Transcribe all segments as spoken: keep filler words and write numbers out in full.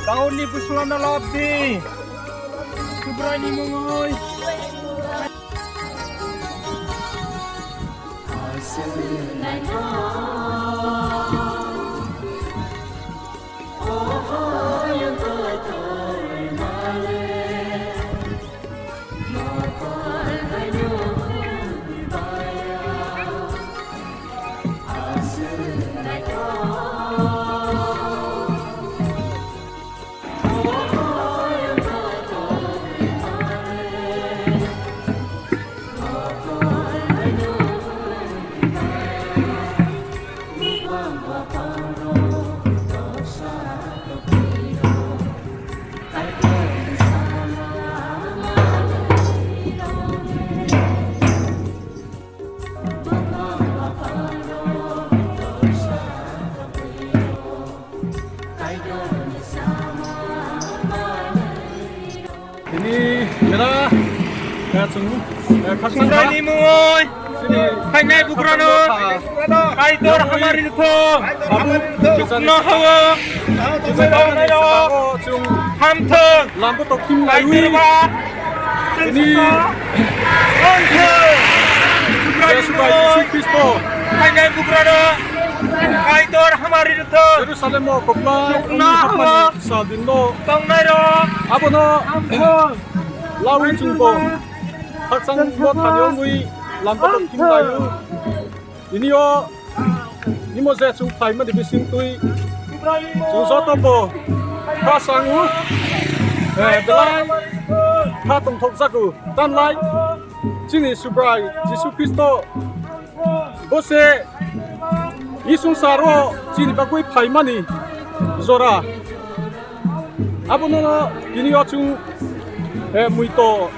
Dauni busulano lobdi. Subraini mungoi. Ini mela, eh, chung, eh, khakchangma. Subraini mungoi. Sini phainai bugrano. Kaitor hamari nukho. Babu, chukno hawo. Chukno hawo. Chung hamthong. Lambo toktim laiwi. Kaitor ba. Ini. Hamthong. Subraini mungoi. Jisu Kristo. Phainai bugrano. Kaitor hamari nukho. Jerusalem o kopla. Chukno hawo. Sa din do. Tongnai rok. Abono. Hamthong. Lawi chungbo. Khakchang bo thani ongwi lambo toktim laio. Inio imo je chung phaimani bising twi chung joto bo kha sangu, eh, belai kha tongthok jagu tanlai chini Subrai Jisu Kristo bo se isungsaro chini bagwi phaimani jora. Abono tini o chwng, eh, muito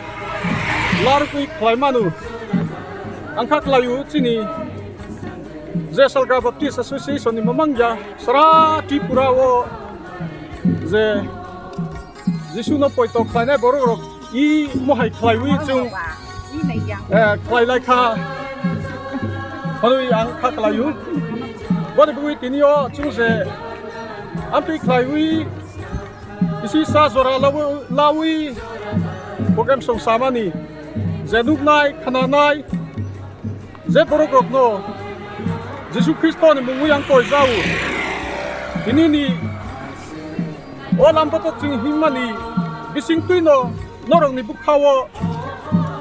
larwkwi khlai manu. Ang kha khlaio chini je Salka Baptist Association ni mamang ya sara Tripura o je Jisu no poito khlainai borok rok i mohai khlaiwi chwng, eh, khlai lai kha. Hwnwi ang kha khlaio. Boni bwgwi tini o chwng je amtwi khlaiwi Isi sa jora lawi, lawi program song samani je nuknai, khnanai, je borok rokno Jisu Khristo ni mungwi ang koi jao. Tini ni o lambo to chwng himani bising twino norok ni bukha o,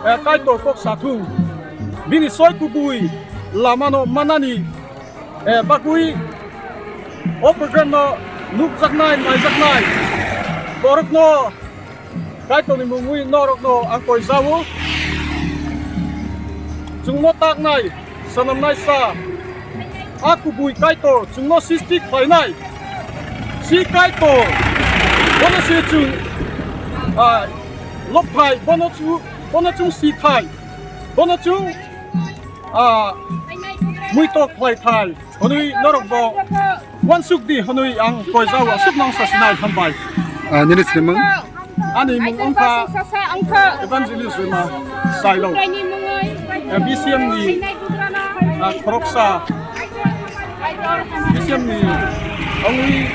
eh, Kaitor kok sathung. Bini soi kubui lamano manani eh, bagwi o program no nukjaknai, naijaknai borokno Kaitorni mungwi norokno ang koi jao. Chwngno taknai, swnamnai sa, a kubui Kaitor chwngno sisti khlainai, si Kaitor, bono se chwng, ah, lobthai, bono chu-, bono chwng sithai, bono chwng ah, muito khlai thai, hwnwi norok bo uansuk di hwnwi ang koi jao, aswk nang sa sinai hambai. Ah, nini sinimung? Ani mung wngkha Evangelist Rema Sailo. Eh, B C M ni, ah, khoroksa, B C M ni wngwi,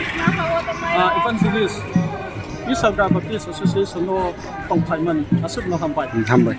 ah, Evangelist Isalka Baptist Association o tongphaimani, aswk no hambai. Hambai.